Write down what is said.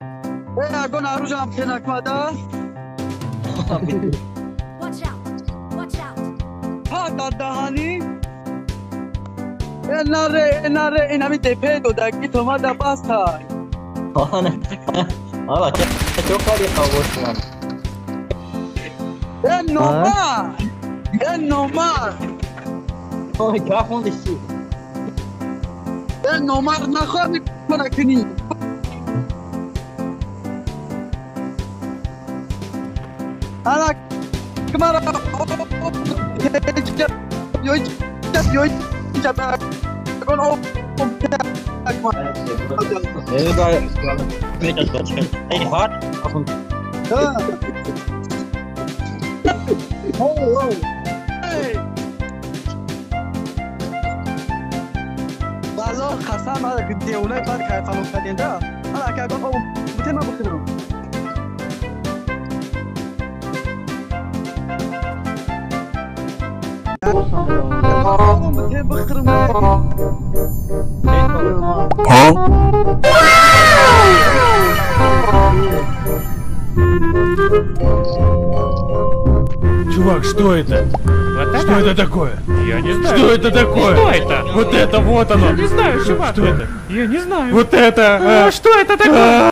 Ягон оружием хенакмада. Watch out! Watch out! Ҳа, дар даҳанӣ. Э, наре, э, наре, инами депе додаги томада бастай. Ала, чо кади қавбош кунам? Э, номар! Э, номар! Ой, гап мондиш чӣ? Э, номар, нахоҳ мекуна кунӣ. Ана кмара Эй, ҳар Валлоҳ қасам, девонаи бад кайфало карденда. Ана ка бите ма бихӯрам. Бите бихӯрам. Чувак, что это? Вот это? Что это такое? Я не знаю. Что это такое? Что это? Вот это вот оно. Я не знаю, чувак. Что это? Я не знаю. Вот это. А, что это такое?